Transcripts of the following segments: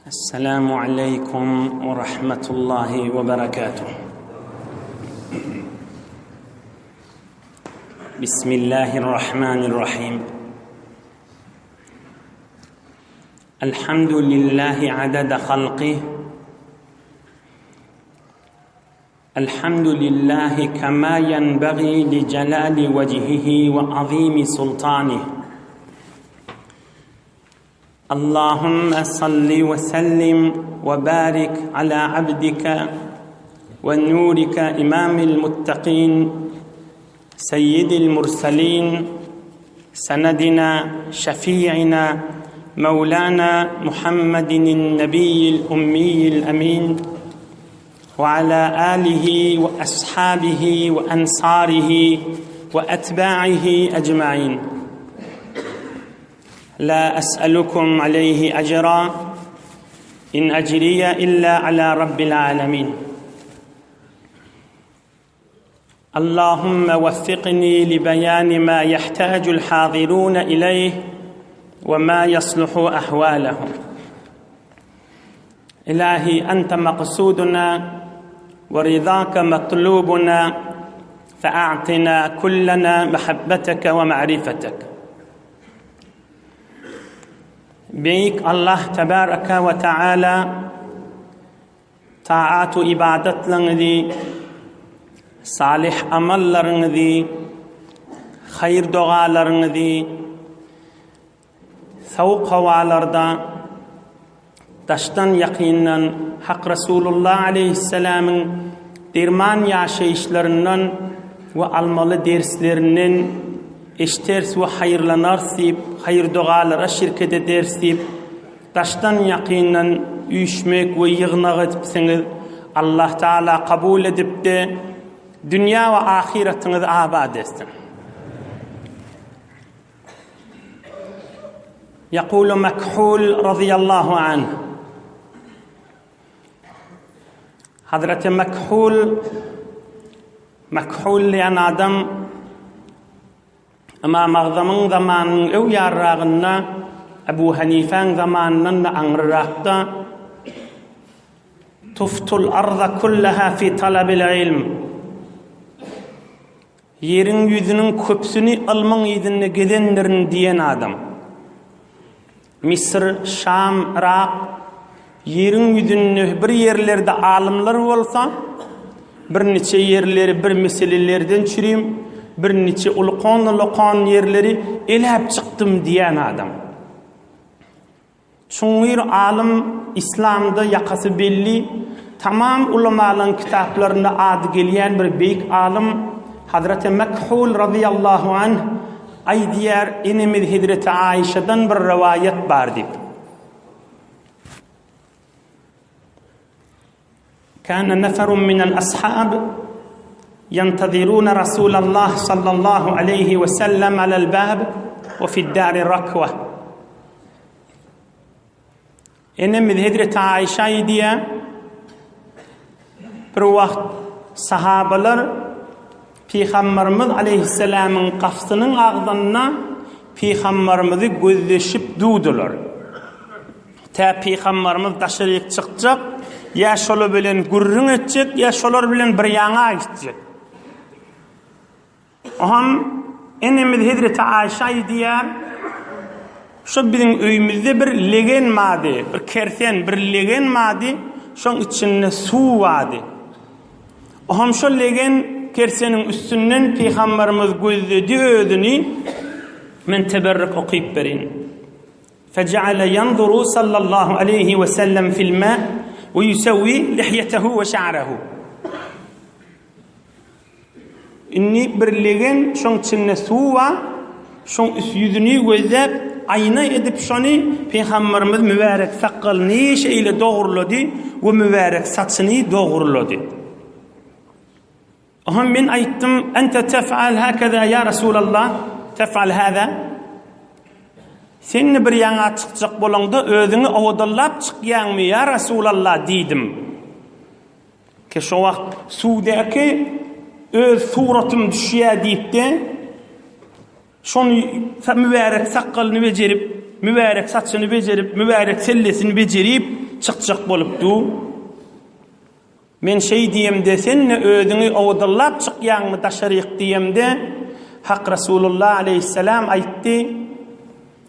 السلام عليكم ورحمة الله وبركاته بسم الله الرحمن الرحيم الحمد لله عدد خلقه الحمد لله كما ينبغي لجلال وجهه وعظيم سلطانه اللهم صل وسلم وبارك على عبدك ونورك امام المتقين سيد المرسلين سندنا شفيعنا مولانا محمد النبي الامي الامين وعلى اله واصحابه وانصاره واتباعه اجمعين لا اسالكم عليه اجرا ان اجري الا على رب العالمين اللهم وفقني لبيان ما يحتاج الحاضرون اليه وما يصلح احوالهم الهي انت مقصودنا ورضاك مطلوبنا فاعطنا كلنا محبتك ومعرفتك Beýik Allah tebaraka we taala taat we ibadatlaryňyzy, salyh amallaryňyzy, haýyr dogalaryňyzy sowuk howalarda daşdan ýakyndan Hak Resulullah aleýhissalamyň derman ýaşaýyşlaryndan we almaly derslerinden eşderis we haýyrlanarys diýip, haýyr-dogalara şirket ederis diýip, daşdan ýakyndan üýşmek we ýygnak edipsiňiz. Allah Taala kabul edip-de, dünýä we ahyratyňyzy abat etsin. Ýekulu Mekhul razyýallahu anh. Hazreti Mekhul Mekhul diýen adam Ymam Agzamyň zamanynyň öw ýarragynda Ebu Hanifäň zamanyndan-da aňryrakda Tuftul arza kullaha fi talabil ilm Ýeriň ýüzüniň köpüsini ylmyň yzynda gezendirin diýen adam. Misr, Şam, Yrak, ýeriň ýüzünde bir ýerlerde alymlar bolsa, birniçe ýerleri bir meselelerden çürim, birniçe ulkan-ulakan ýerleri eläp çykdym diýen adam. Çuňňur alym, islamda ýakasy belli, tamam ulamalaryň kitaplarynda ady gelýän bir beýik alym Hazreti Mekhul razyýallahu anh aýdýar, enemiz Hezreti Aişadan bir rowaýat bar diýip. Kana neferun minel ashab ýentaziruna Rasulallah sallallahu aleýhi we sellem alel bab we fiddari rakwa. Enemiz Hezreti Aişa aýdýar, bir wagt sahabalar Pygamberimiz aleýhissalamyň gapysynyň agzynda Pygamberimizi gözleşip durdular. Tä Pygamberimiz daşaryk çykjak, ýa şolar bilen gürrüň etjek, ýa şolar bilen bir ýaňa gitjek. Oňam enemiz Hezreti Aýşa aýdýar, Şo biziň öýümizde bir legen bardy, bir kersen, bir legen bardy, şoň içinde suw bardy. Oňam şo legen kerseniň üstünden Pygamberimiz gözledi özüni, men teberrük okyp berin. Fejeale ýanzuru sallallahu aleýhi we sellem fil ma we ýusewwi lihýetehu we şa'rehu. Indi bir legen şoň içinde suw bar, şoň üst ýüzüni gözläp, aýna edip şony Pygamberimiz mübärek sakgalyny şeýle dogrulady we mübärek saçyny dogrulady. Oňa men aýtdym, Ente tef'al hakeza ýa Resulallah, tef'al haza. Sen bir ýaňa çykjak bolaňda özüňi owadanlap çykýaňmy ýa Resulallah diýdim. Ki şo wagt suwdaky öz suratym düşýär diýip-de, şony mübärek sakgalyny bejerip, mübärek saçyny bejerip, mübärek sellesini bejerip. Çykjak bolup dur. Men şeý diýemde, sen-de özüňi owadallap çykýaňmy daşaryk diýemde, Hak Resulullah aleýhissalam aýtdy,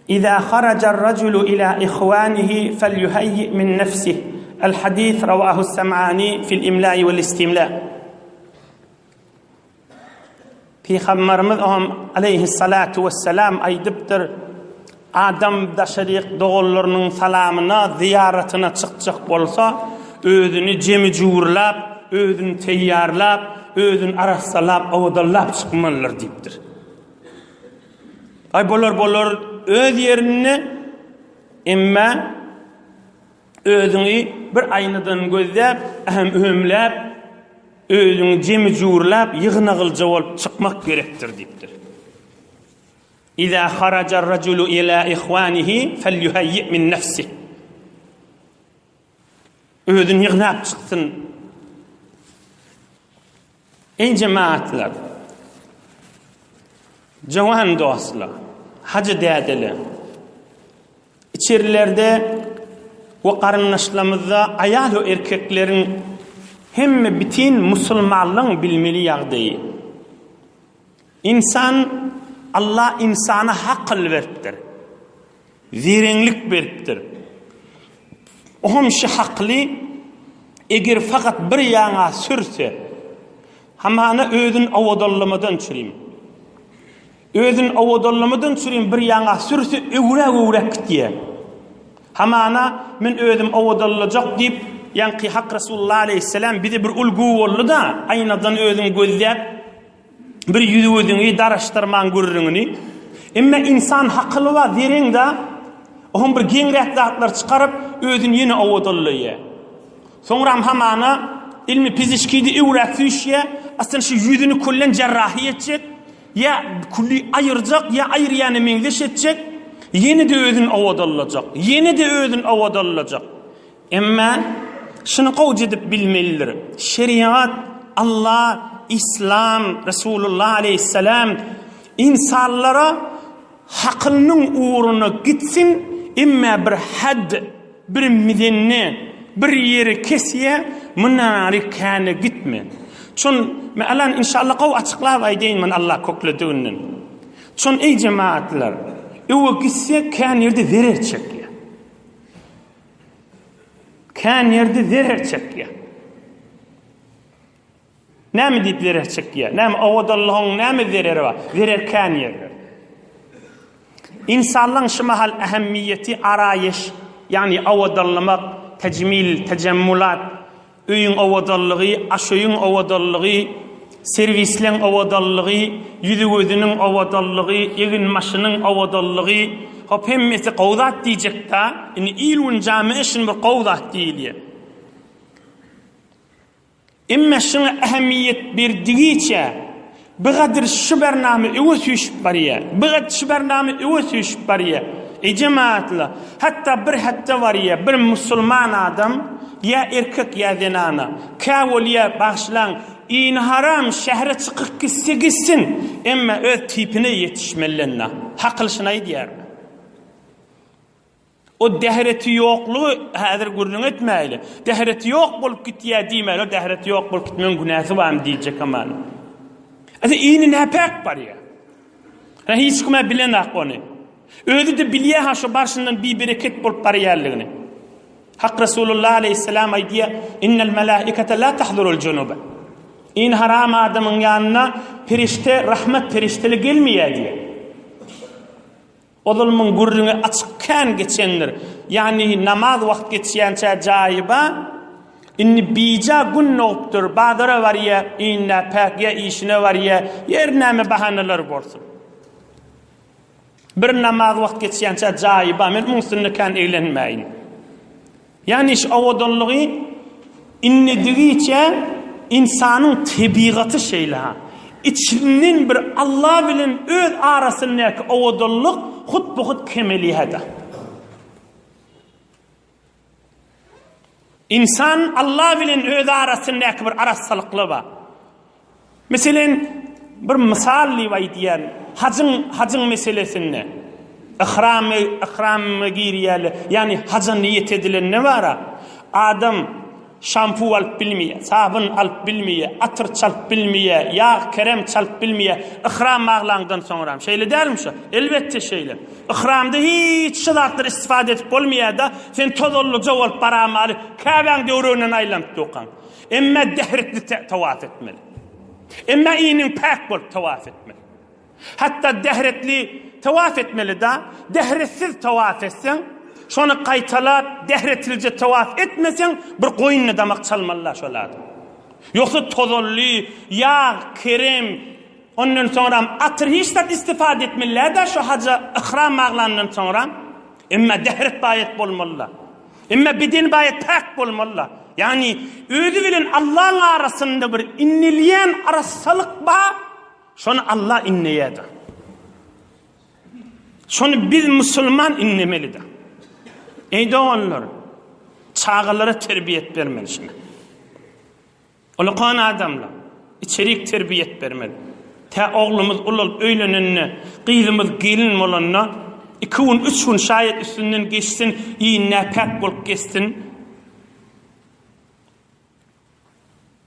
Iza harajar-rajulu ila ihwanihi felýuhayyi min nefsih. El-hadis rawahu-s-Sam'ani fil-imla'i wel-istimla. Pygamberimiz oňam aleýhissalatu wessalam aýdypdyr, Adam daşaryk doganlarynyň salamyna, zyýaratyna çykjak bolsa, özüni jemi-jurlap, özüni teýýarlap, özüni arassalap, owadanlap çykmalydyr diýipdir. Aý bolar bolar öz ýerinde, emma Özüňi bir aýnadan gözläp, ähem-ühemläp, özüňi jemi-jurlap, ýygnagylja bolup çykmak gerekdir diýipdir. Iza harajar-rajulu ila ihwanihi felýuhayyi min nefsih. Özüni ýygnap çyksyn. Eý jemagatlar! Jowan dostlar, hajy dädeler! Içerilerde we garyndaşlarymyzda aýal we erkekleriň hemme bitin musulmanlaryň bilmeli ýagdaýy. Ynsan Allah ynsana hakyl beripdir. Zereňlik beripdir. Oňam şu hakyly eger fakat bir ýaňa sürse, hamana özüni owadanlamadan çürim. Özüni owadanlamadan çürim bir ýaňa sürse öwräk-öwräk gitýär. Hamana men özüm owadanlajak diýip, ýaňky Hak Resulullah aleýhissalam bize bir ulgu boldy-da, aýnadan özüňi gözläp, bir ýüz-gözüňi daraşdyrmaň gürrüňini. Emma ynsan hakyly bar, zereň-da, oňam bir geňräk zatlar çykaryp, özüni ýene owadanlaýar. Soňram hamana ilmi pizişkide öwräk süýşýär, aslynda şu ýüzüni küllen jerrahiý etjek, Ýa külli aýyrjak, ýa aýyrýana meňzeş etjek, ýene-de özüni owadanlajak, ýene-de özüni owadanlajak. Emma şuny gowja edip bilmelidir. Şerigat, Allah, Islam, Resulullah aleýhissalam ynsanlara hakynyň ugruna gitsin, emma bir had, Bir mizenne, bir ýeri kesýä, mundan ary käne gitme. Çon, men alan inşallah gowy açyklap aýdaýyn men Allah köklediginden. Çon eý jemaatlar, öwe gitse kän ýerde zerer çekýä. Kän ýerde zerer çekýä. Näme diýip zerer çekýär? Näme owadanlygyň näme zereri bar? Zerer kän ýerler. Ynsanlaryň şu mahal ähmiýeti araýyş, ýagny owadanlamak, tejmil, tejemmulat, öýüň owadanlygy, aşöýüň owadanlygy, serwisleň owadanlygy, ýüzi-gözüniň owadanlygy, egin-maşynyň owadanlygy, hop hemmesi gowy zat diýjek-dä, indi il-gün jamy şuny bir gowy zat diýilýär. Emma şuňa ähmiýet berdigiçe, bigadyr şu bernama öňe süýşüp barýar. Bigat şu bernama öňe süýşüp barýar. Eý jemagatlar, hatda bir hetde barýar, bir musulman adam, ýa erkek ýa zenana, kä bolýar, bagyşlaň, ini haram şähere çykyp gitse gitsin, emma öz tipine ýetişmeli-dä. Hakyl şuny aýdýar. O dähreti ýoklugy häzir gürrüň etmäýli. Dähreti ýok bolup gitýär diýmäýli. O dähreti ýok bolup gitmegiň günäsi barmy diýjek hamana. Ese ini näpäk barýar. Ha hiç kime bilenak ony. Özi-de bilýär ha şu barşyndan bibereket bolup barýanlygyny. Hak Resulullah aleyhisselam aýdýar: "Innel melaikete la tahdurul junuba." In haram adamyň ýanyna perişde, rahmet perişdeli gelmeýär diýýär. Ozal muň gürrüňi açyk kän geçendir. Ýagny namaz wagt geçýänçä jaýy ba, indi bija gün dogupdyr, bazara barýa, indä päk ýa işine barýa, ýer näme bahanalar bolsun. Bir namaz wagt geçýänçä jaýy ba, men muň üstünde kän eglenmäýin. Ýagny şu owadanlygy innedigiçe ynsanyň tebigaty şeýle-ha. Içinden bir Allah bilen öz arasyndaky owadanlyk hut-bu-hut kemelýär-de. Ynsan Allah bilen öz arasyndaky bir arassalykly bar. Meselen, bir mysal diýip aýdýan, hajyň, hajyň meselesinde. Yhramy, yhrama girýärler. Ýagny haja niýet edilende bara, adam şampu alyp bilmeýär, sabyn alyp bilmeýär, atyr çalyp bilmeýär, ýag, kerem çalyp bilmeýär, yhram baglandan soňram. Şeýle dälmi şo? Elbetde şeýle. Yhramda hiç şu zatlar istifade edip bolmaýar-da, sen tozanlyja bolup baramaly, Käbäň döwreginden aýlanyp durkaň. Emme dehretli tawaf etmeli. Emme iniň päk bolup tawaf etmeli. Hatda dehretli tawaf etmeli-da, dehretsiz tawaf etseň, şony gaýtalap dehretlije tawaf etmeseň, bir goýunda damak çalmaly-da şol adam. Ýogsa tozanly, ýag, kerem, ondan soňram atyr hiç zat istifade etmeli-dä şu haja yhram baglandan soňram. Emma dehret baýat bolmaly-da. Emma beden baýat päk bolmaly-da. Ýagny özi bilen Allaň arasynda bir inilýän arassalyk bar. Şony Allah inleýärdir. Şony biz musulman inlemelidir. Eý doganlar, çagalara terbiýet bermeli şuna. Ulakan adamlar, içerik terbiýet bermeli. Tä oglumyz ulalyp öýlenende, gyzymyz gelin bolanda, iki gün, üç gün şaýat üstünden geçsin, iýn näpäk bolup geçsin.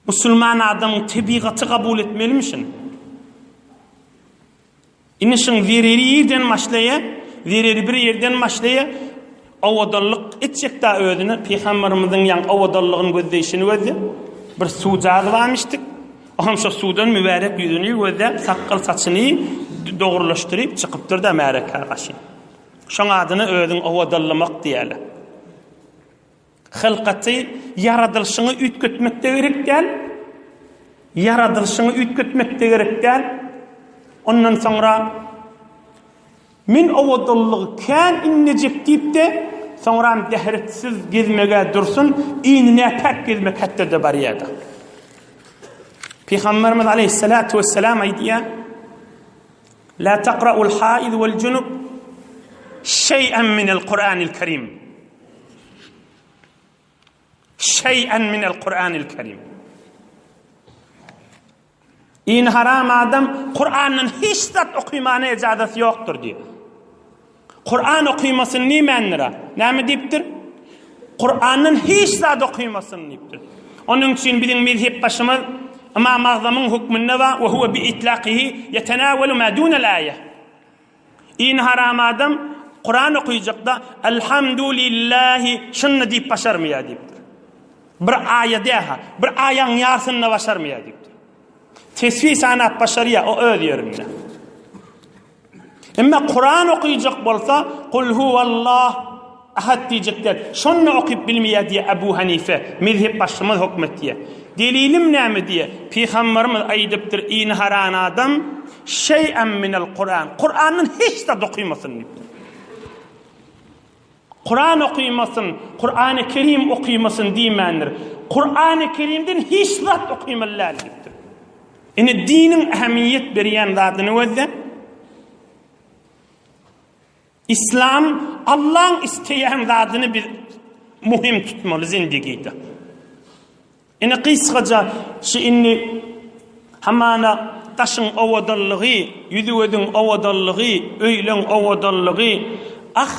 Musulman adamyň tebigaty kabul etmelimişin. Indi şuň zereri ýerden başlaýa, zereri bir ýerden başlaýa, owadanlyk etjek da özüne, pygamberimiziň ýaň owadanlygyny gözleýşini gözle. Bir suwjaz barmyşdyk. O hem şo suwdan mübärek ýüzüni gözläp, sakgal saçyny dogrulaşdyryp çykypdyr da märekä gaşy. Şoň adyna özüň owadanlamak diýýärler. Hylkaty, ýaradylyşyňy üýtgetmek-de gerek däl. Ýaradylyşyňy üýtgetmek-de gerek däl. Ondan soňra men owadanlygy kän inlejek diýip-de, soňram dähretsiz gezmege dursun, ini näpäk gezmek hetde-de barýar-da. Pygamberimiz aleyhissalatu vesselam aýdýar, La takra'ul haiz wal junub şeý'en minel Kur'anil Kerim. Şeý'en minel Kur'anil Kerim. In haram adam Kur'andan hiç zat okymana ejazasy ýokdur diýip. Kur'an okymasyn diýmändir. Näme diýipdir? Kur'andan hiç zat okymasyn diýipdir. Onuň üçin biziň mezhep başymyz Ymam Agzamyň hükmünde bar, we huwe bi itlakihi ýetenawelu ma dunel aýe. Ini haram adam Kuran okyjakda Elhamdulillahi şunda diýip başarmaýar diýipdir. Bir aýa däha, bir aýaň ýarsyny başarmaýar diýipdir. Tesbih sanap başarýar, o öz ýerinde. Emma Kuran okyjak bolsa, Kul huwallah ahad diýjek däl. Şonda okyp bilmeýär diýýär Abu Hanife, mezhep başymyz hökmet diýýär. Delilim näme diýýär? Pygamberimiz aýdypdyr, ini haran adam şeý'en minel Kuran. Kurandan hiç zat okymasyn diýipdir. Kuran okymasyn, Kurany Kerim okymasyn diýmändir. Kurany Kerimden hiç zat okymaly däl diýipdir. Ine diniň ähmiýet berýän zadyny gözle. Islam Allaň isleýän zadyny biz muhim tutmaly zindigide. Ine gysgaça şu indi hamana daşyň owadanlygy, ýüzi-gözüň owadanlygy, öýleň owadanlygy, ah,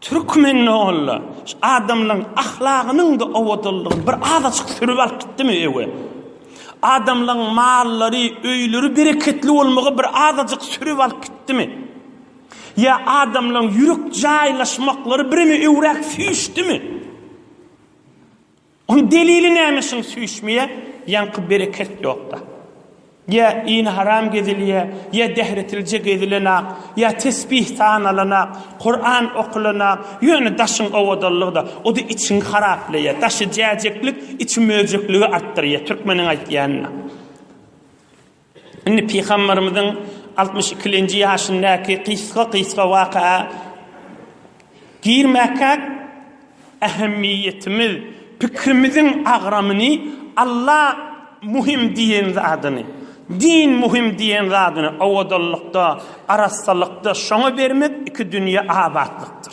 türkmen ogly, şu adamlaň ahlagynyň-da owadanlygyny bir azajyk sürüp alyp gitdimi öwe? Adamlaň mallary, öýleri bereketli bolmagy bir azajyk sürüp alyp gitdimi? Ýa adamlaň ýürek jaýlaşmaklary bireme öwräk süýşdümi? Oň delili näme şuň süýşmeýä ýaňky bereket ýokda. Ýa ini haram gezilýä, ýa dähretilje gezilenak, ýa tesbih sanalanak, Kuran okulanak, ýöne daşyň owadanlygyda, o-da içiňi haraplaýa, daşy jäjeklik, içi möjekligi artdyrýa, türkmeniň aýtýanyna. Indi pygamberimiziň 62-lenji ýaşyndaky gysga-gysga waka girmäkäk ähmiýetimiz, pikrimiziň agramyny Allah muhim diýen zadyny, din muhim diýen zadyny owadanlykda, arassalykda şoňa bermek iki dünýe abatlykdyr.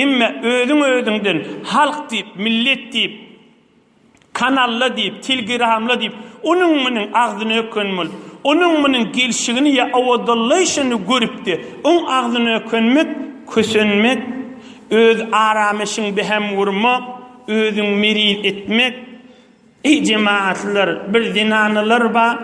Emme özüň-özüňden halk diýip, millet diýip, Kanalla diýip, telgramla diýip, onuň-munuň agzyny öken bolup, Onuň munuň gelşigini ýa owadanlaýşyny görüp-de, oň agzyna ökünmek, kösenmek, öz arameşiň behem urmak, özüň meriz etmek, Eý jemagatlylar, bir zenanalar bar,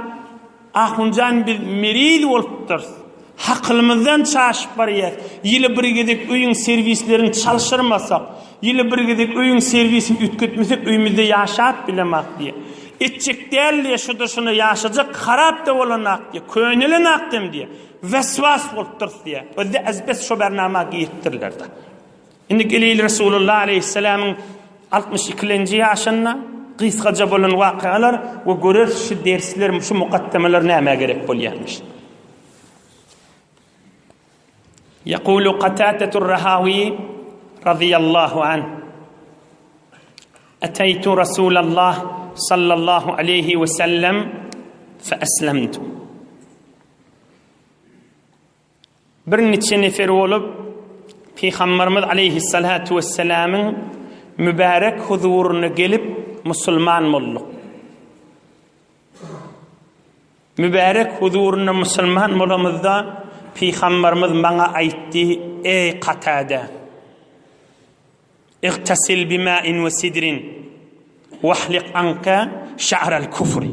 Ahunjan biz meriz bolupdyrys. Hakylymyzdan çaşyp barýas. Ýyly bir gezek öýüň serwislerini çalşyrmasak, ýyly bir gezek öýüň serwisini üýtgetmesek öýümizde ýaşap bilemak diýýär. Etjek däl diýýär, şuda şuna ýaşajak, harap-da bolanak diýýär, könelenak-dam diýýär. Wes-was bolupdyrys diýýär. Özde azbes şo bernama giripdirler-de. Indi geleýli Resulullah aleýhissalamyň 62 ikilenji ýaşynda gysgaja bolan wakalar we göreris şu dersler, şu mukaddemalar nämä gerek bolýarmyş. Ýekulu Katatetur Rahawi radiyallahu anh Eteytu Rasulallah sallallahu aleyhi ve sellem fe eslemtu. Birniçe nefer bolup, Pygamberimiz aleýhissalatu wessalamyň mübärek huzuryna gelip, musulman bolduk. Mübärek huzurynda musulman bolamyzda, Pygamberimiz maňa aýtdy, Eý Katade! Igtasil bima'in we sidrin, wahliq anka şa'ral kufri.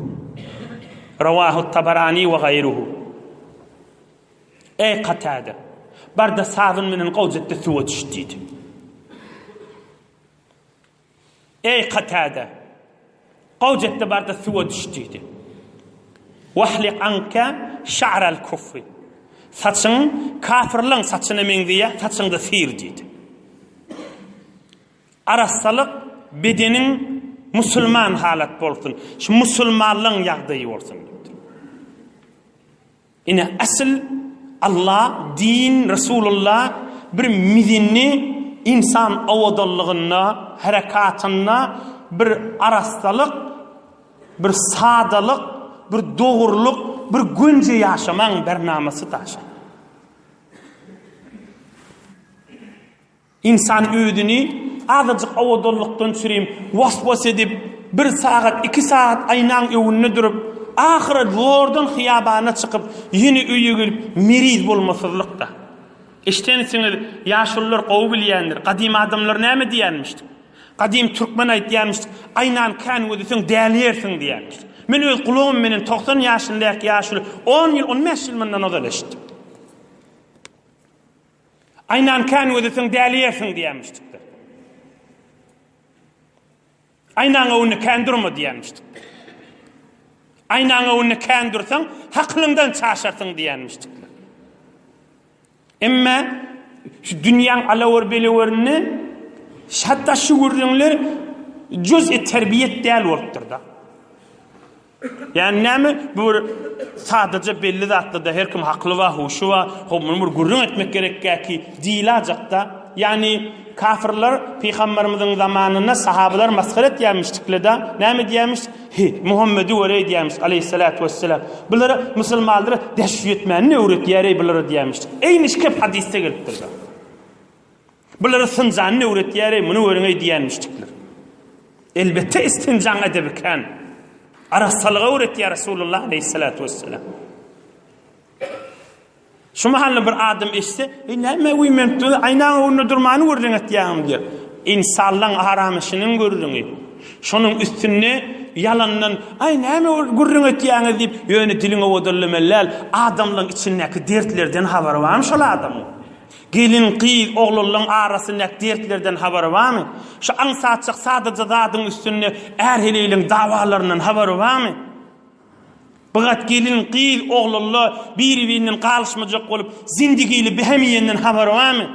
Rawahu Tabarani we gaýruhu. Eý, Katada! Bar-da sabyn bilen gowja et-de suwa düş diýdi. Eý, Katada! Gowja et-de bar-da suwa düş diýdi. Wahliq anka şa'ral kufri. Saçyň kafirleň saçyna meňzeýär, saçyňda syr diýdi. Arassalyk bedeniň musulman halat bolsun, şu musulmanlaň ýagdaýy bolsun diýipdir. Ine asyl Allah, din, Resulullah bir mizinni insan owadanlygynda, herekatynda bir arassalyk, bir sadalyk, bir dogrulyk, bir gönje ýaşamaň bernamasy daşa. Ynsan özüni azajyk owadanlykdan çürim was-was edip, bir sagat, iki sagat aýnaň öňünde durup, ahyry zordan hyýabana çykyp, ýene öýe gelip, meriz bolmasyzlykda. Eşdensiňiz, ýaşulular gowy bilýändir, gadym adamlar näme diýýänmişdik? Gadym türkmen aýtýarmyş, Aýnany kän gözleseň däliersiň diýýärmiş. Men öz gulagym menen 90 ýaşyndaky ýaşuly on ýyl, on bäş ýyl mundan ozal eşitdim. Aýnany kän gözleseň däliersiň diýýärmişdikdir. Aýnaň öňünde kän durma diýýärmişdikdir. Aýnaň öňünde kän dursaň, hakylyňdan çaşarsyň diýýärmişdikler. Emma şu dünýäň alawar-belewerinde hatda şu gürrüňler jüz-i terbiýet däl bolupdyr-da. Ýani näme bu bir sadaja belli zatlarda her kim hakly bar, huşy bar, hop muny bir gürrüň etmek gerekkäki diýilajakda. Ýani kafirler pygamberimiziň zamanynda sahabalar masgara etýärmişdikleda, näme diýýärmiş? Hi, Muhammedi göreý diýýärmiş aleýhissalatu wesselam. Bulara musulmanlara deş ýetmäni öwretýär-eý bulara diýýärmiş. Eýni şu kep hadysda gelipdir-da. Bulara synjany öwretýär-eý, muny görüň-eý diýenmişdikler. Elbetde istinjaň edebi kän. Arassalygy öwretýär Resulullah aleýhissalatu wesselam. Şu mahalda bir adam eşitse, "Eý näme güýmenip dur, aýnaň öňünde durmany gürrüň etýäňmi?" diýer. Insanlaň aramyşynyň gürrüňi. Şonuň üstünde ýalandan, "Aý näme gürrüň etýäňiz?" diýip, ýöne diliňi owadanlamaly däl. Adamlaryň içindäki dertlerden habary barmy şol adamyň? Gelin, gyz, oglanlaň arasyndaky dertlerden habary barmy? Şu aňsatjak sadaja zadyň üstünde är-heleýleň dawalaryndan habary barmy? Bigat gelin, gyz, oglanla biri-birinden galyşmajak bolup, zindigili behem iýenden habary barmy?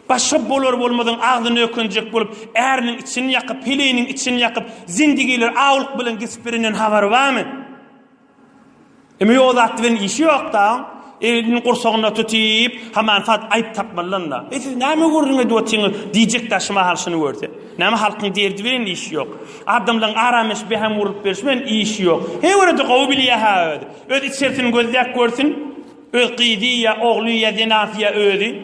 Başga bolar-bolmazyň agzyny ökünjek bolup, äriniň içini ýakyp, heleýiniň içini ýakyp, zindigiler awlyk bilen geçip berenden habary barmy? Emma ýok zat bilen işi ýok da. Elini gursagyna tutyp, haman sat aýyp tapmalydan-da. Eý siz näme gürrüň edip otyňyz diýjek-dä şu mahal şuny görse. Näme halkyň derdi bilen işi ýok. Adamlaryň aram eşip behem urup berşi bilen işi ýok. Heý görede gowy bilýä-hä özi. Öz içerisini gözläp görsün. Öz gyzy ýa ogly ýa zenasy ýa özi.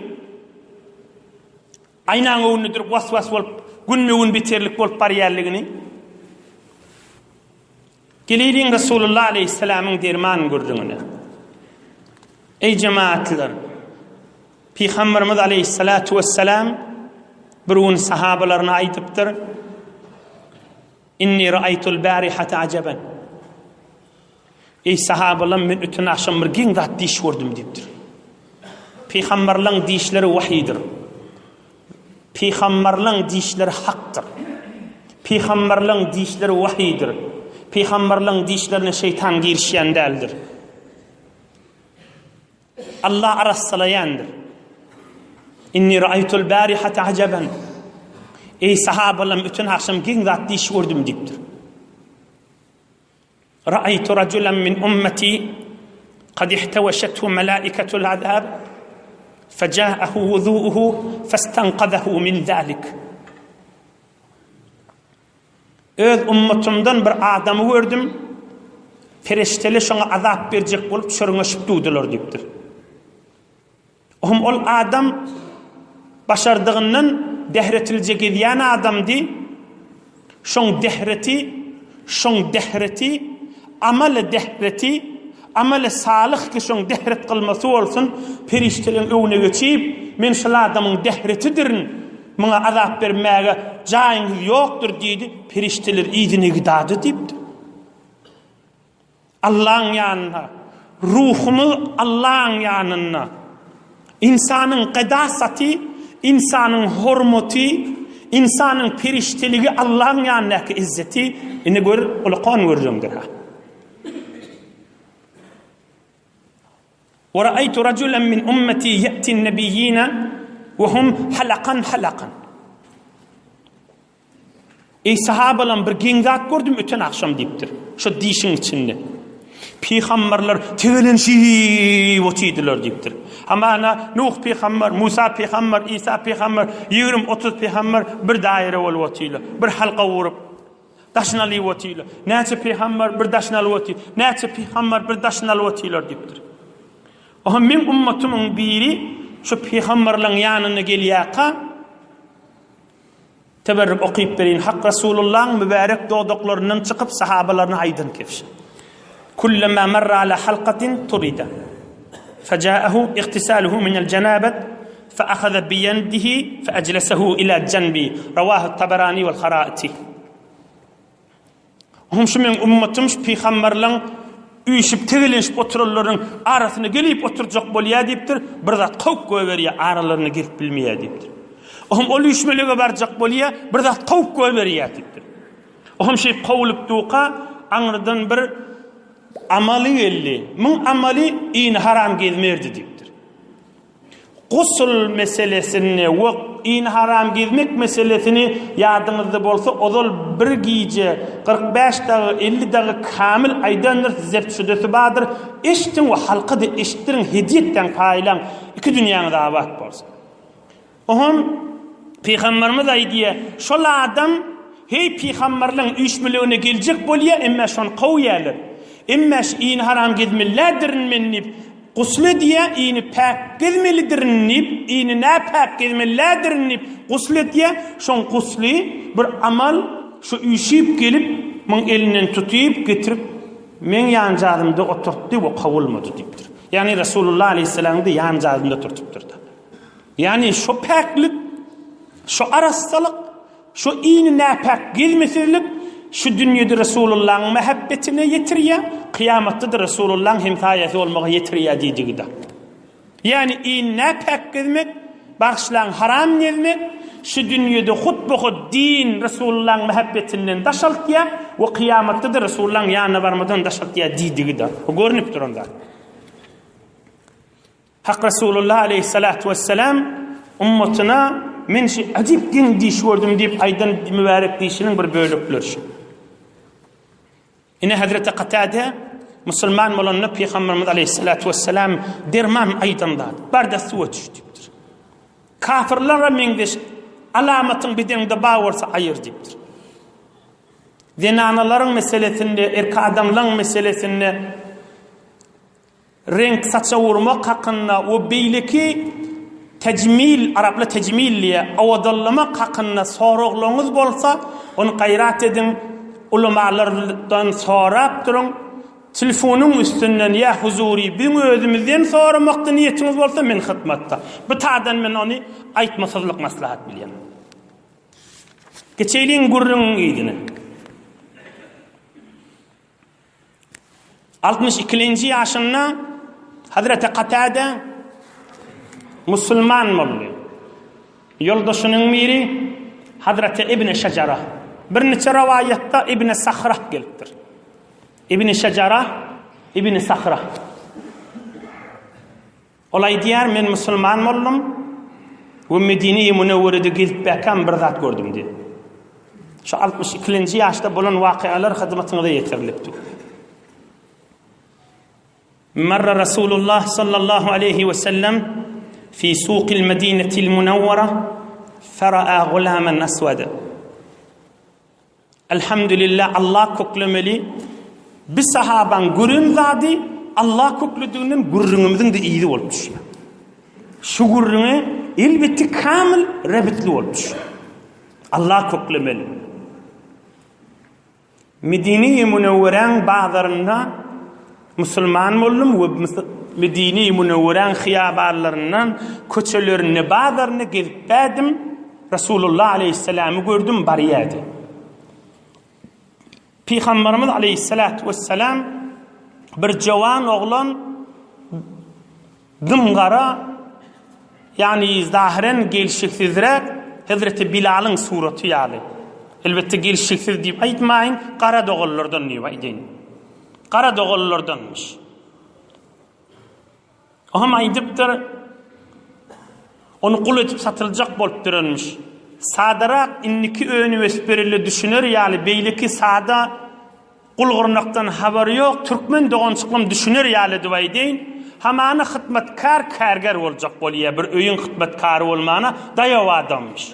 Aýnaň öňünde durup was-was bolup, günbe-gün beterlik bolup barýanlygyny. Geleýliň Resulullah aleýhissalamyň derman gürrüňine. Eý jemaatlar! Pygamberimiz aleýhissalatu wessalam bir gün sahabalaryna aýdypdyr, Inni ra'aytul barihata ajaban. Eý sahabalam men öten agşam bir geň zat diş gördüm diýipdir. Pygamberleň dişleri wahydyr. Pygamberleň dişleri hakdyr. Pygamberleň dişleri wahydyr. Pygamberleň dişlerine şeýtan girişýän däldir. Allah arassalaýandyr. Inni ra'aytul barihata ajaban. Eý sahabalam öten agşam geň zat diş gördüm diýipdir. Ra'aytu rajulan min ummati kad ihtawashathu malaikatul azab faja'ahu wudu'uhu fastanqadahu min zalik. Öz ummatymdan bir adamy gördüm, perişdeler şoňa azap berjek bolup çörňeşip durdular diýipdir. Ohm ol adam başardygyndan dähretilje gezýän adamdy. Şoň dähreti, şoň dähreti, amaly dähreti, amaly salyh ki şoň dähret kylmasy bolsun, perişdeleň öňüne geçip, men şol adamyň dähretidirin, muňa azap bermäge jaýyňyz ýokdur diýdi, perişdeler yzyna gidady diýipdir. Allaň ýanynda, ruhumyz Allaň ýanynda. Ynsanyň gydasaty, ynsanyň hormaty, ynsanyň perişdeligi Allaň ýanyndaky izzeti, indi gör, ulakan gürrüňdir-ha. Wa ra'aytu rajulan min ummati ya'ti an-nabiyyina wa hum halaqan halaqan. Eý sahabalam bir geň zat gördüm öten agşam diýipdir. Şo dişiň içinde. Pygamberler tegelenşip otyrdylar diýipdir. Hamana Nuh pygamber, Musa pygamber, Isa pygamber, 20-30 pygamber bir daýra bolup otyrlar. Bir halka gurup daşyny alyp otyrlar. Näçe pygamber bir daşyny alyp otyr. Näçe pygamber bir daşyny alyp otyrlar diýipdir. Oha meň ummatymyň biri şu pygamberleň ýanyna gelýärka Teberrük okyp berin Hak Resulullaň mübärek dodaklaryndan çykyp sahabalaryna aýdan kebşi. Kullama marra ala halkatin turida. Fajaahu igtisaluhu minel janabet fa ahaza biyedihi fa ajlasahu ila janbi. Rawahu Tabarani wal Haraiti. Oňam şu meň ummatym şu pygamberleň üýşüp tegelenişip oturanlaryň arasyna gelip oturjak bolýar diýipdir, bir zat kowup goýberýär, aralaryna gelip bilmeýär diýipdir. Oňam ol üýşmelege barjak bolýar, bir zat kowup goýberýär diýipdir. Oňam şeýip kowulyp durka, aňrydan bir amaly geldi. Muň amaly ini haram gezmerdi diýipdir. Gusl meselesini we ini haram gezmek meselesini ýadyňyzda bolsa ozal bir gije 45 dagy 50 dagy kamil aýdandyr zebt şüdesi bardyr eşdiň we halka-da eşitdiriň hediýe etseň paýlaň iki dünýäňiz abat bolsun. Oňam Pygamberimiz aýdýar, şol adam heý pygamberleň üýşmelegine geljek bolýar, emme şony kowýarlar. Emme şu ini haram gezmelidirin men diýip, gusl edýär, ini päk gezmelidirin diýip, ini näpäk gezmelidirin diýip, gusl edýär. Şoň gusly bir amal şu üýşüp gelip, muň elinden tutyp getirip meň ýanjazymda oturtdy we kowulmady diýipdir. Ýagny Resulullah aleýhissalamyň-da ýanjazynda oturtypdyr-da. Ýagny şo päklik, şo arassalyk, şo ini näpäk gezmesizlik şu dünýede Resulullahyň mähebbetine ýetirýär, kyýamatda-da Resulullahyň hemsaýasy bolmaga ýetirýär diýdigi-de. Ýagny ini näpäk gezmek, bagyşlaň haram gezmek şu dünýede hut-bu-hut din Resulullahyň mähebbetinden daşaltýar we kyýamatda-da Resulullahyň ýanyna barmadan daşaltýar diýdigi-de. Bu görnüp duran zat. Hak Resulullah aleýhissalatu wessalam ummatyna Men şu ajyp geň diş gördüm diýip aýdan mübärek dişiniň bir bölekleri şu. Ine Hazreti Katade musulman bolanda Pygamberimiz aleýhissalatu wessalam derman aýdan zat. Bar-da suwa düş diýipdir. Kafirlere meňzeş alamatyň bedeniňde bar bolsa aýyr diýipdir. Zenanalaryň meselesinde, erkek adamlaryň meselesinde Reňk saça urmak hakynda we beýleki tejmil, araplar tejmil diýýär, owadanlamak hakynda soraglaryňyz bolsa, ony gaýrat ediň. Ulamalardan sorap duruň. Telefonyň üstünden ýa huzury biziň özümizden soramakda niýetiňiz bolsa men hytmatda. Bu tadan men ony aýtmasyzlyk maslahat bilýän. Geçeýliň gürrüňiň yzyna. 62-nji ýaşynda Hazreti Katade musulman boldy. Ýoldaşynyň biri Hazreti Ibn Şejara. Birniçe rowaýatda Ibn Sahra gelipdir. Ibn Şejara, Ibn Sahra. Ol aýdýar, men musulman boldum we Medine-i Münewwerede gezip bäkäm bir zat gördüm diýip. Şu 62-nji ýaşda bolan wakalar hyzmatyňyza ýetirilipdi. Marra Rasulullah sallallahu aleyhi we sellem fi suqil Medinetil Munawwara fara'a gulaman aswada. Elhamdülillah Allah köklemeli bi sahabaň gören zady Allah köklediginden gürrüňimiziň de yzy bolup düşýär. Şu gürrüňe elbetde kamil rebitli bolup düşýär. Allah köklemeli. Medine-i Münewweräň bazarynda musulman boldum we Medine-i Münewweräň hyýabanlaryndan, köçelerinde, bazarynda gezip bädim. Resulullah aleýhissalamy gördüm, barýardy. Pygamberimiz aleýhissalatu wessalam bir jowan oglan dym-gara, ýagny zahyren gelşiksizräk Hezreti Bilalyň suraty ýaly. Elbetde gelşiksiz diýip aýtmaýyn, gara doganlardan diýip aýdaýyn. Gara doganlardanmyş. O hem aýdypdyr, ony gul edip satyljak bolup duranmyş. Sadarak indiki önüp-ösüp düşüner ýaly beýleki sada gul-gyrnakdan habary ýok türkmen dogançyklam düşüner ýaly edip aýdaýyn, hamana hytmatkar kärger boljak bolýa bir öýüň hytmatkary bolmana daýaw adammyş.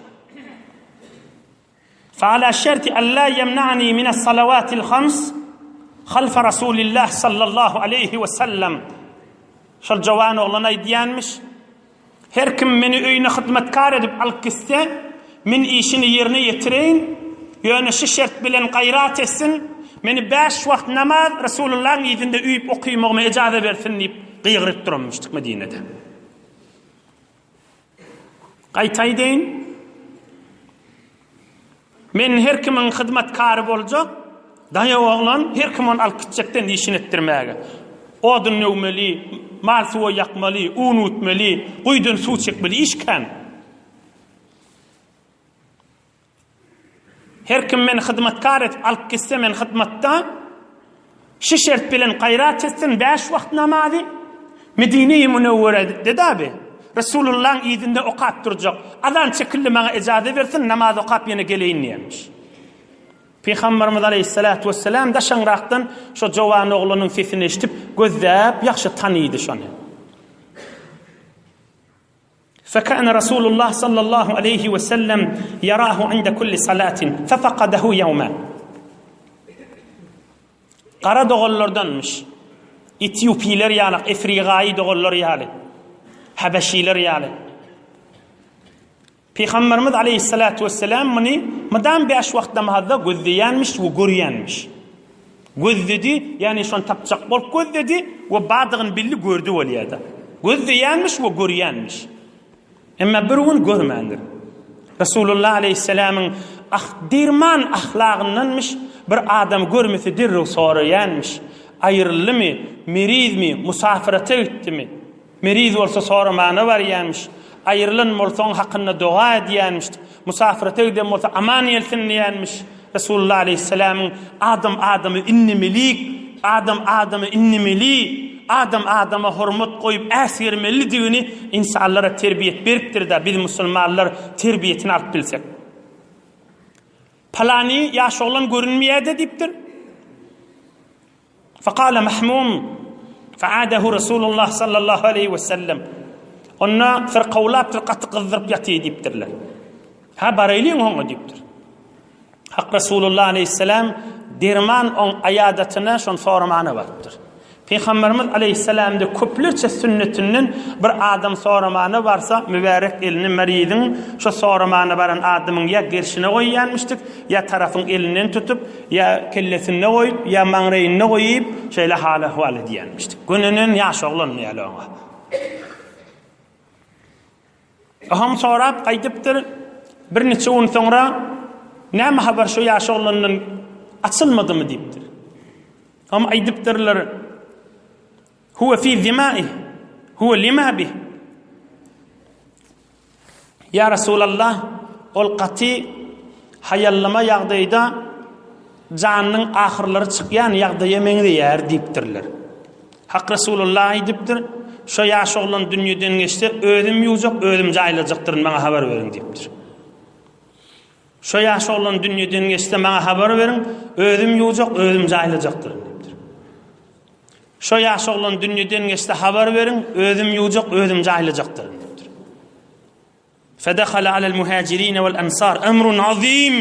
Feala şerti alla ýemna'ni mines salawatil hams halfa Rasulillah sallallahu aleýhi we sellem. Şol jowan oglan aýdýanmyş, Her kim meni öýüne hyzmatkar edip alyp gitse, men işini ýerine ýetireýin, ýöne şu şert bilen gaýrat etsin, meni bäş wagt namaz Resulullahyň yzynda üýüp okymagyma ejaza bersin diýip gygyryp duranmyşdyk Medinede. Gaýta aýdaýyn. Men her kimiň hyzmatkary boljak, daýaw oglan, her kim ony alyp gitjekden işini etdirmäge. Odun döwmeli, mal suwa ýakmaly, un ütmeli, guýudan suw çekmeli, iş kän. Her kim meni hyzmatkar edip alyp gitse, men hyzmatda şu şert bilen gaýrat etsin, bäş wagt namazy Medine-i Münewwerede abi, Resulullahyň yzynda okap durjak. Azan çekildi maňa ejaza bersin, namaz okap ýene geleýin diýenmiş. Pygamberimiz aleyhissalatu vesselam daşaňrakdan şo jowan oglanyň sesini eşidip, gözläp ýagşy tanydy şony. Fekâne Rasûlullah sallallahu aleýhi we sellem ýarahu inde kulli salatin, fefakadehu ýewme. Gara doganlardanmyş. Etiopiler ýaly, efrigaýy doganlar ýaly, habeşiler ýaly. Pygamberimiz aleýhissalatu wesselam muny mydam bäş wagt namazda gözleýänmiş we görýänmiş. Gözledi, ýagny şony tapjak bolup gözledi we bardygyny bildi, gördi bolýar-da. Gözleýänmiş we görýänmiş. Emma bir gün görmändir. Resulullah aleýhissalamyň ah derman ahlagyndanmyş, bir adam görmese derrew soraýanmyş. Aýryldymy, merizmi, musafirete gitdimi? Meriz bolsa soramana barýarmyş. Aýrylan bolsa oň hakynda doga edýärmiş. Musafirete giden bolsa aman gelsin diýýärmiş. Resulullah aleýhissalamyň adam adamy innemelik, adam adamy innemeli, adam adama hormat goýup äsgermelidigini ynsanlara terbiýet beripdir-de, biz musulmanlar terbiýetini alyp bilsek. Palany ýaş oglan görünmeýär-de diýipdir. Fekale Mahmum, feadehu Resulullah sallallahu aleýhi we sellem. Onda syrkawlapdyr, gaty gyzdyryp ýatyr diýipdirler. Ha baraýlyň oňa diýipdir. Hak Resulullah aleýhissalam derman oň aýadatyna şony soramana barypdyr. Pygamberimiz aleýhissalamda köplerçe sünnetinden bir adam soramana barsa, mübärek elini meriziň şo soramana baran adamyň ýa gerşine goýýanmyşdyk, ýa tarapyň elinden tutup, ýa kellesinde goýup, ýa maňraýynda goýup, şeýle hal-ahwal edýänmişdik. Gönenen ýaş oglan ýaly oňa. Oham sorap gaýdypdyr. Bir niçe gün soňra näme habar şu ýaş oglandan açylmadymy diýipdir. Hem aýdypdyrlar Huwa fi zimai huwa lima bi Ýa Resulallah ol gaty haýallama ýagdaýda janynyň ahyrlary çykýan ýagdaýa meňzeýär diýipdirler. Hak Resulullah aýdypdyr, Şo ýaş oglan dünýeden geçse, özüm ýuwjak, özüm jaýlajakdyryn, maňa habar beriň diýipdir. Şo ýaş oglan dünýeden geçse, maňa habar beriň, özüm ýuwjak, özüm jaýlajakdyryn diýipdir. Şo ýaş oglan dünýeden geçse, habar beriň, özüm ýuwjak, özüm jaýlajakdyryn diýipdir. Fedehala alel muhajirine vel ensar emrun azim.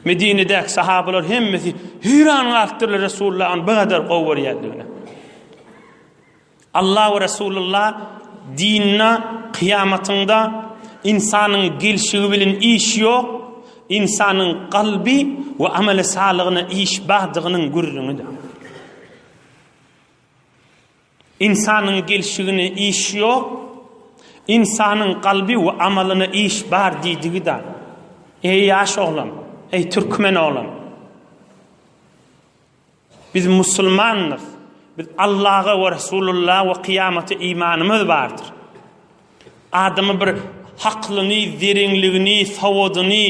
Medinedäki sahabalar hemmesi heýran galypdyrlar Resulullah'ın bu kadar gowy görýändigine. Allah we Resulullah dinine kyýamatynda insanyň gelşigi bilen iş ýok, insanyň kalby we ameli salygyna iş bardygynyň gürrüňidir. Ynsanyň gelşigine iş ýok, ynsanyň kalby we amalyna iş bar diýdigi-da. Eý ýaş oglan, eý türkmen oglan! Biz musulmandyrys. Biz Allaha we Resulullaha we kyýamata imanymyz bardyr. Adamy bir haklyny, zereňligini, sowadyny,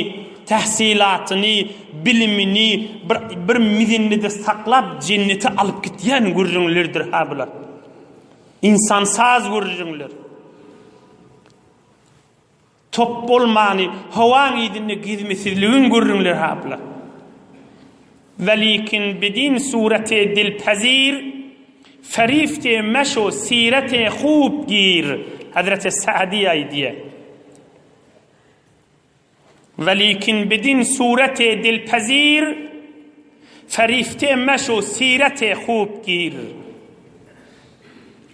tähsilatyny, bilimini bir bir mizendede saklap jennete alyp gitýän gürrüňlerdir ha bular. Insansaz gürrüňler. Top bolmany, howaň yzynda gezmesizligiň gürrüňleri ha bular. Welikin bidin sureti dilpezir, ferifte meşo sirete hub gir. Hazreti Sa'di aýdýar. Welikin bidin sureti dilpezir, ferifte meşo sirete hub gir.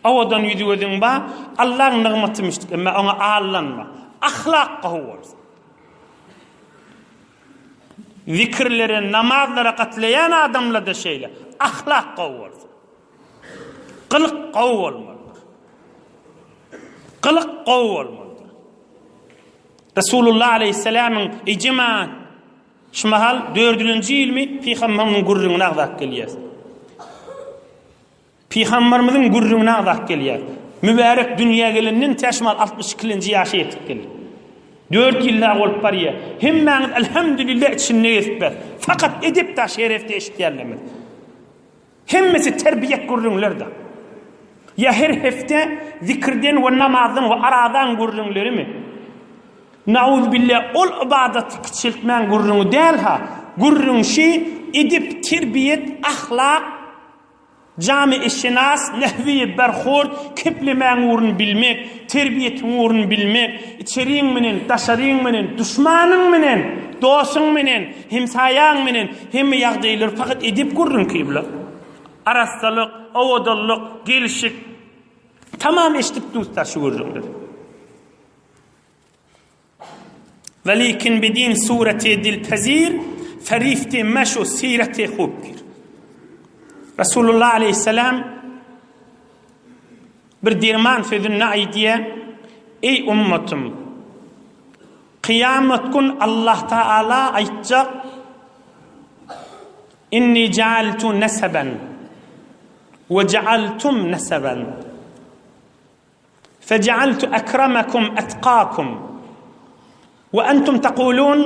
Owadan ýüzi-gözüň bar, Allaň nygmaty müşdük, emma oňa aldanma. Ahlak gowy bolsun. Zikirlere, namazlara gatlaýan adamlarda şeýle. Ahlak gowy bolsun. Gylyk gowy bolmalydyr. Gylyk gowy bolmalydyr. Resulullah aleyhisselamyň ey jemaat şu mahal dördülenji ýylmy pygamberimiziň gürrüňini agzap gelýär. Pygamberimiziň gürrüňini agzap gelýär. Mübärek dünýä gelenden tä şu mahal 62-lenji ýaşa ýetip geldi. Dört ýyl dagy bolup barýar. Hemmäňiz elhamdülillah içinde gezipbäs. Fakat edep da şerefde eşitýärlerimiz. Hemmesi terbiýet gürrüňler-de. Ýa her hepde zikirden we namazdan we arazaň gürrüňlerimi? Nauzubilla ol ybadaty kiçeltmäň gürrüňi däl-ha. Gürrüň şi edep, terbiýet, ahlak, Jami-i-şinas, nehwi-i berhurd, keplemäň ugruny bilmek, terbiýetiň ugruny bilmek, içeriň menen, daşaryň menen, duşmanyň menen, dosuň menen, hemsaýaň menen, hemme ýagdaýlar fakat edep gürrüňki bular. Arassalyk, owadanlyk, gelşik. Tamam eşidip dursa şu gürrüňleri. Welikin bidin sureti dilpezir, ferifti meşu sireti hub gir. Resulullah aleyhisselam bir dirman sözünde aýdýar, Eý ummatym, kyýamat gün Allah Taala aýtjak, Inni ja'altu neseben we ja'altum neseben. Fejealtu ekremakum etkakum we entum tekulun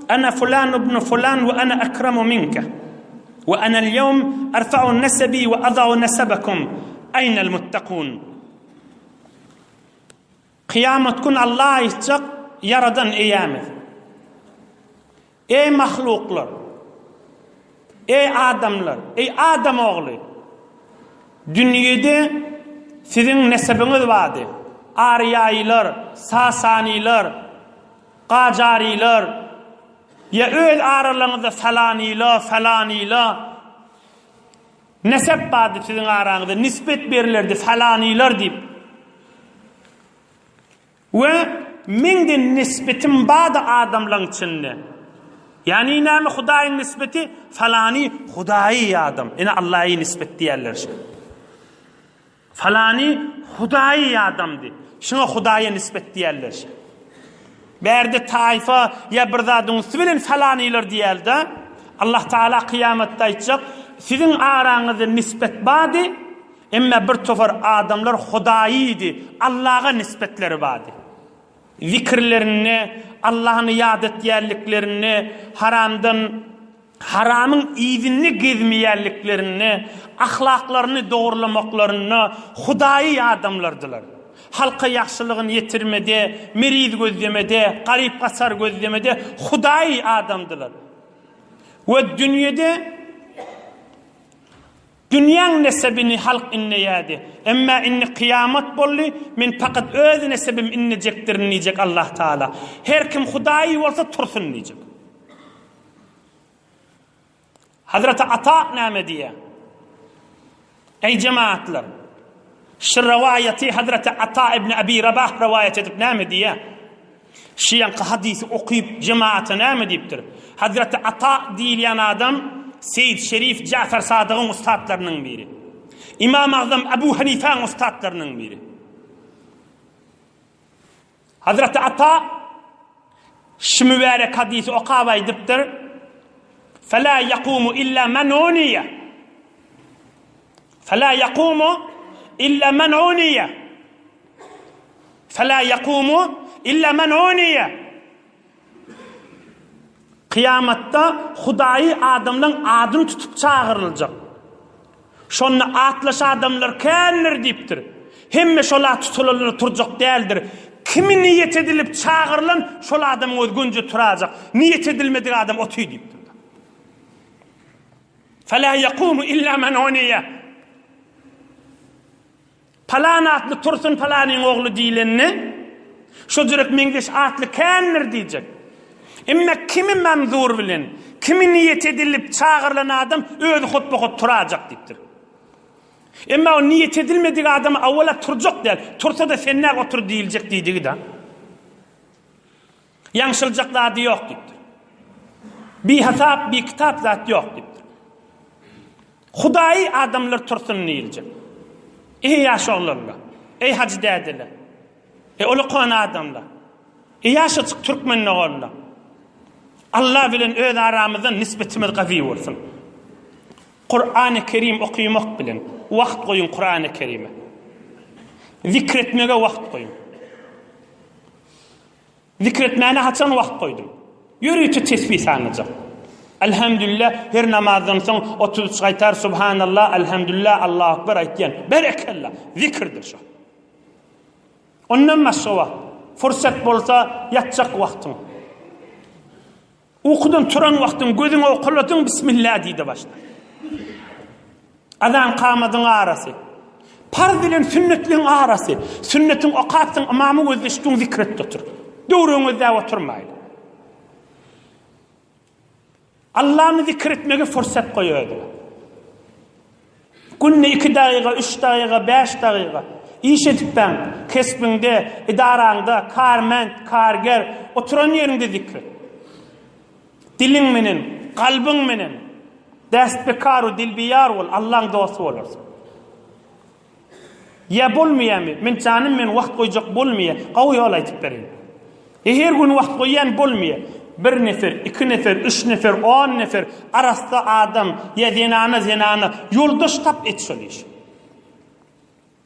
ene fulan ibnu fulan we ene ekremu minke we enel ýewm erfa'u nesebi we ada'u nesebekum eýnel muttakun. Kyýamat gün Allah aýtjak ýaradan eýämiz. Eý mahluklar! Eý adamlar! Eý adam ogly! Dünýede siziň nesebiňiz bardy. Arýaýylar, Sasanylar, Gajarylar, ýa öz aralaryňyzda falanyla, falanyla. Nesep bardy siziň araňyzda, nisbet berilerdi falanylar diýip. We meň-de nisbetim bardy adamlaň içinde. Ýagny näme Hudaýyň nisbeti? Falany Hudaýy adam. Ine Allaýy nisbet diýerler şa. Falany Hudaýy adamdy. Şuňa Hudaýa nisbet diýerler. Bärde taýfa ýa bir zadyň üsti bilen falanylar diýelde, Allah Taala kyýamatda aýtjak, siziň araňyzda nisbet bardy, emma bir topar adamlar Hudaýydy, Allaha nisbetleri bardy. Zikirlerinde, Allahny ýat etýänliklerinde, haramdan haramyň yzynda gezmeýänliklerinde, ahlaklaryny dogrullamaklarynda hudaýy adamlardylar. Halka ýagşylygyny ýetirmede, meriz gözlemede, garyp-gasar gözlemede hudaýy adamdylar. We dünýede Dünýäň nesebini halk inleýärdi. Emma indi kyýamat boldy, men pakat öz nesebim inlejekdirin diýjek Allah Taala. Her kim hudaýy bolsa tursun diýjek. Hazreti Ata näme diýýär? Eý jemaatlar! Şu rowaýaty Hazreti Ata ibn Abi Rabah rowaýat edip näme diýýär? Şu ýaňky hadysy okyp jemaata näme diýipdir? Hazreti Ata diýilýän adam Seýid Şerif Jafar Sadygyň ussatlarynyň biri. Imam Agzam Abu Hanifäň ussatlarynyň biri. Hazreti Ata şu mübärek hadysy okap aýdypdyr. Fela yakumu illa men uniye. Fela yakumu illa men uniye. Fela yakumu illa men uniye. Kyýamatda Hudaýy adamlaň adyny tutup çagyryljak. Şonda atlaş adamlar kändir diýipdir. Hemme şol at tutulanlar turjak däldir. Kimi niýet edilip çagyrylan şol adamyň özi gönje turajak. Niýet edilmedik adam otyr diýipdir. Fela yakumu illa men uniye. Palan atly tursun palanyň ogly diýlende, şo jürek meňzeş atly kändir diýjek. Emma kimi manzur bilen, kimi niýet edilip çagyrylan adam özi hotba-hot turajak diýipdir. Emma o niýet edilmedik adam awala turjak däl, tursa-da sen näl otur diýiljek diýdigi-da. Ýaňşyljak zady ýok diýipdir. Bihasap, bikitap zat ýok diýipdir. Hudaýy adamlar tursun diýiljek. Eý ýaş oglanlar! Eý hajy dädeler! Eý ulakan adamlar! Eý ýaşajyk türkmen doganlar! Allah bilen öz aramyzda nisbetimiz gawy bolsun. Kurany Kerim okymak bilen wagt goýuň Kurany Kerime. Zikr etmege wagt goýuň. Zikr etmäne haçan wagt goýduň? Ýörite tesbih sanajak. Elhamdülillah her namazdan soň 33 gaýtar Subhanallah, Elhamdülillah, Allahu Ekber aýtýan. Berekella, zikirdir şo. Ondan başga wagt, fursat bolsa ýatjak wagtyň. Ukudan turan wagtyň gözüňi owkaladyň Bismillah diýde başla. Azan kamadyň arasy. Parz bilen sünnetliň arasy. Sünnetiň okapsyň ymamy gözleşdiň zikr et otur. Döwrüňi gözläp oturmaýyn. Allany zikr etmegi fursat goý özüňe. Günde iki dagyga, üç dagyga, bäş dagyga iş edipbäň, kesbiňde, edaraňda, karment, karger, oturan ýeriňde zikr et. Diliň menen, kalbyň menen, dest bekar we dil biýar bol, Allaň dosty bolarsyň. Ýa bolmaýamy? Men janym men wagt goýjak bolmaýa. Gowy ýol aýtyp bereýin. E her gün wagt goýýan bolmaýa. Bir nefer, iki nefer, üç nefer, on nefer arassa adam ýa zenana zenana ýoldaş tap et şol işi.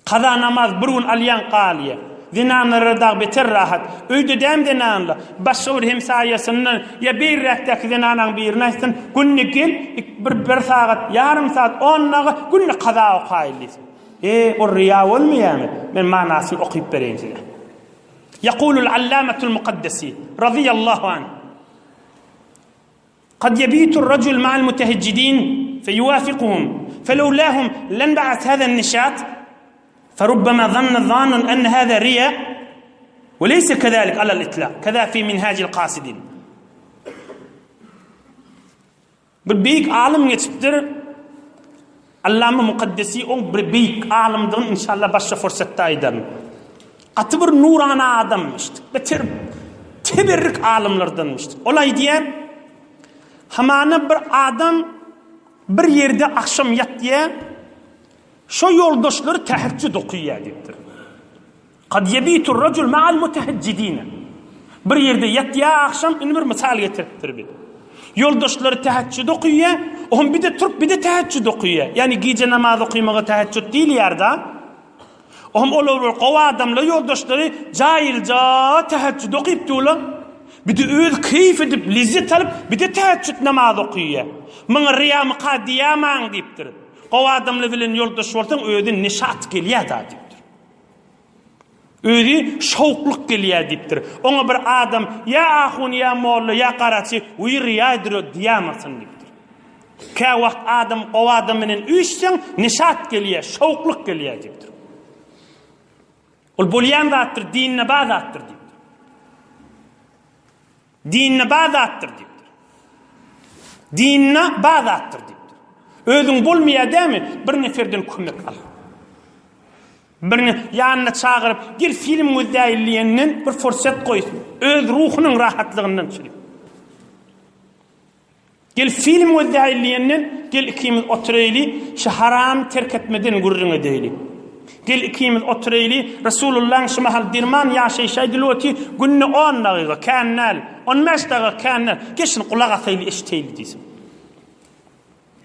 Kaza namaz bir gün alýaň galýa. Zenanlara dag beter rahat. Öýde däm zenanla. Başga bir hemsaýasyndan ýa beýräkdäki zenanaň birine aýtsyn, günde gel, bir bir sagat, ýarym sagat, on dagy günde kaza okaýyl diýsin. E, o riýa bolmaýarmy? Men manasyny okyp bereýin size. Ýakulul Allamatul Mukaddesi radiyallahu anh. Kad yebitur rajul ma'al muteheccidin feyuwafiquhum felewlahum lenba'as haza nişat ferubbema zanna zannun enne haza riya ve leyse kezalik alal itlaq keza fi minhacil kasidin. Bir beýik alym geçipdir. Allama Mukaddesi oň bir beýik alymdygyny inşallah başga fursatda aýdaryn. Gaty bir nurana adammyş. Beter teberrik alymlardanmyş. Ol aýdýar, hamana bir adam bir ýerde akşam ýatýar, şo ýoldaşlary täheccüd okaýar diýipdir. Kad yebitur racul ma'al muteheccidine. Bir ýerde ýatýar agşam, indi bir mysal getiripdir bir. Ýoldaşlary teheccüd okaýar, ohm bir-de turup bir-de teheccüd okaýar. Ýagny gije namaz okymaga teheccüd diýilýär-da. Ohm olar bir gowy adamlar ýoldaşlary jaýylja teheccüd okyp durlar. Bir-de öz keýp edip, lezzet alyp, bir-de teheccüd namaz okaýar. Muňa ryýamyka diýämaň diýipdir. Gowy adamlar bilen ýoldaş bolsaň özi neşat gelýär-da diýipdir. Özi şowuklyk gelýär diýipdir. Oňa bir adam ýa ahun ýa molla ýa garaçy wiý ryýa edir diýämasyn diýipdir. Kä wagt adam gowy adam bilen üýşseň neşat gelýär, şowuklyk gelýär diýipdir. Ol bolýan zatdyr, dinde bar zatdyr diýipdir. Dinde bar zatdyr diýipdir. Dinde bar zatdyr diýipdir. Özüň bolmaýar dämi? Bir neferden kömek al. Birini ýanyna çagyryp, gel film gözläýeli diýenden bir fursat goýsun. Öz ruhunyň rahatlygyndan çyryp. Gel film gözläýeli diýenden, gel ikimiz oturaýly, şu haram terk etmeden gürrüň edeýli. Gel ikimiz oturaýly, Resulullaň şu mahal derman ýaşaýşy aýdylyp otyr, günde on dagyga, kän däl, on bäş dagyga kän däl, gel şuny gulak asaýly, eşiteýli diýsin.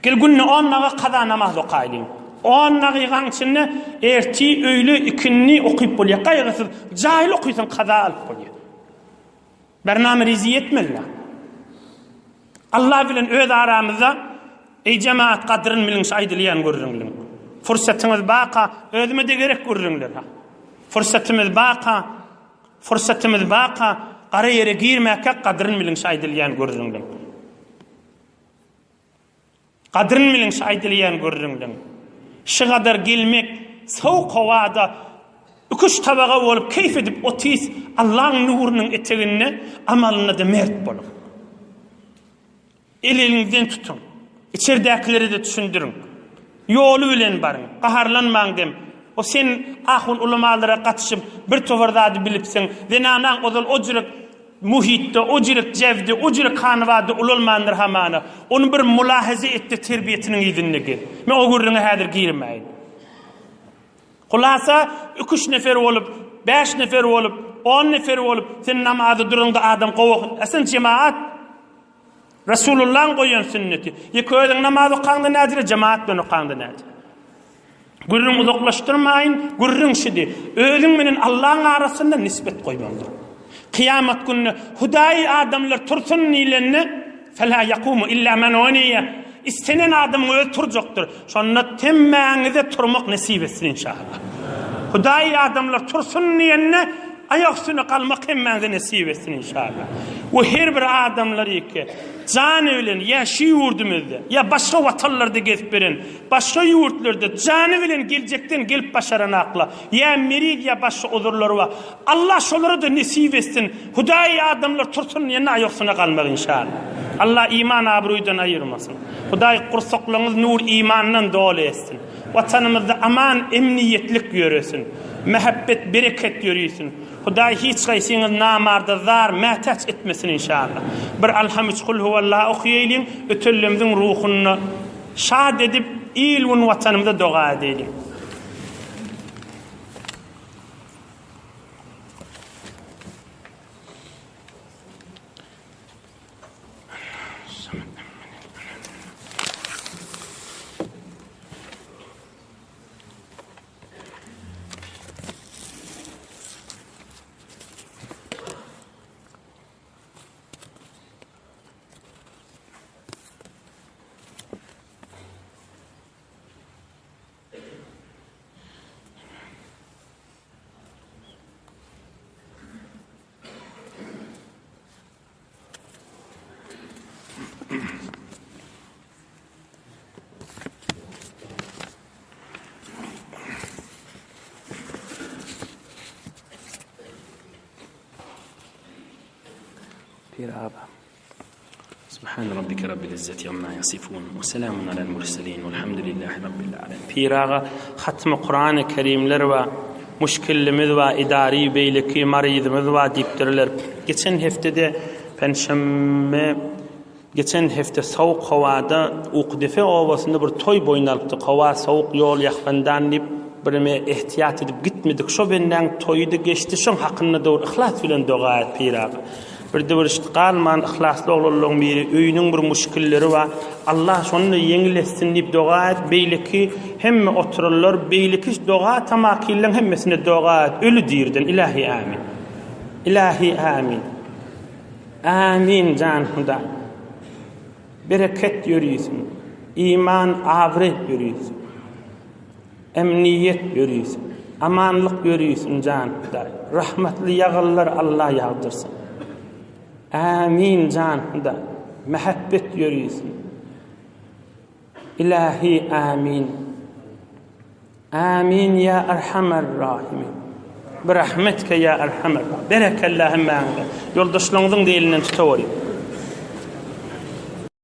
Gel günde on dagyga kaza namaz okaýlyň. On dagygaň içinde ertir, öýle, ikindi okyp bolýar. Gaýgysyz, jaýly okysaň kaza alyp bolýar. Bername rizi etmeli. Allah bilen öz aramyzda eý jemaat gadryn biliň şu aýdylýan gürrüňliň. Fursatyňyz baka özüme-de gerek gürrüňler ha. Fursatymyz baka fursatymyz baka gara ýere girmäkäk gadryn biliň şu aýdylýan gürrüňliň. Gadryn biliň şu aýdylýan gürrüňleň. Şu gadar gelmek sowuk howada iki-üç tabaga bolup keýp edip otys Allaň nurunyň eteginde amalynda-da mert boluň. El-eliňizden tutuň. Içerdäkilere-de düşündiriň. Ýoly bilen baryň. Gaharlanmaň dem. O sen ahun ulamalara gatyşyp bir towar zady bilipsiň. Zenanaň ozal o jürek Muhitde, o jürek jewde, o jürek hanybada ulalmandyr hamana. Ony bir mulahaza et-de terbiýetiniň yzynda gez. Men o gürrüňe häzir girmäýin. Hulasa, iki-üç nefer bolup, bäş nefer bolup, on nefer bolup, sen namaza duraňda adam gowy, a sen jemaat. Resulullahyň goýan sünneti. Ýeke özüň namaz okaňda näjire, jemaat bilen okaňda näjire. Gürrüň uzaklaşdyrmaýyn, gürrüň şüdi. Özüň menen Allaň arasynda nisbet goýmalydyr. Kyýamat gününe Hudaý adamlar tursun diýlende, Fela yakumu illa men uniye. Istenen adamyň özi turjakdyr. Şonda temmäňize turmak nesip etsin inşallah. Hudaý adamlar tursun diýende, aýak üstüne galmak hemmäňize nesip etsin inşallah. We her bir adamlar ýeke jany bilen ýa şu ýurdumyzda, ýa başga watanlarda gezip beren, başga ýurtlarda jany bilen geljekden gelip başaranakla, ýa meriz ýa başga uzurlary bar. Allah şolara-da nesip etsin. Hudaý adamlar tursun diýende aýak üstüne galmak inşallah. Allah iman abroýdan aýyrmasyn. Hudaý gursaklaryňyz nur imandan doly etsin. Watanymyzda aman emniýetlik ýöresin. Mähebbet bereket ýörisin. Hudaý hiç gaýsyňyz namarda zar mätäç etmesin inşallah. Bir Alham üç Kulhuwallah okýaýlyň ötenlerimiziň ruhuny şat edip il gün watanymyza doga edeýliň. Pir aga. Subhan rabbike rabbil izzeti amma yasifun we selamun alel murselin velhamdülillahi rabbil alemin. Pir aga hatmy Kurany Kerimler we muşkillimiz we idari beýleki maryzymyz bar diýipdirler. Geçen heftede penşenbe Geçen hepde sowuk howada Ukdepe obasynda bir toý boýun alypdyk. Howa sowuk, ýol ýakyndan diýip, bireme ehtiýat edip gitmedik. Şo bendäň toýy-da geçdi, şoň hakynda dogry yhlas bilen doga et, pir aga. Birde bir işit galman yhlasly oglanlaryň biri öýüniň bir muşkilleri bar. Allah şony-da ýeňil etsin diýip doga et, beýleki hemme oturanlar beýleki doga tamakinleň hemmesine doga et, öli diriden. Ilahi amin. Ilahi amin. Amin jan Hudaý. Bereket ýörisin. Iman abre ýörisin. Emniýet ýörisin. Amanlyk ýörisin jan Hudaý. Rahmatly ýagyllar Allah ýagdyrsyn. Amin jan Hudaý. Mähebbet ýörisin. Ilahi amin. Amin ya erhamer rahimin. Birahmetke ya erhamer. Berekella hemmäňize. Ýoldaşlaryňyzyň da elinden tutaweriň.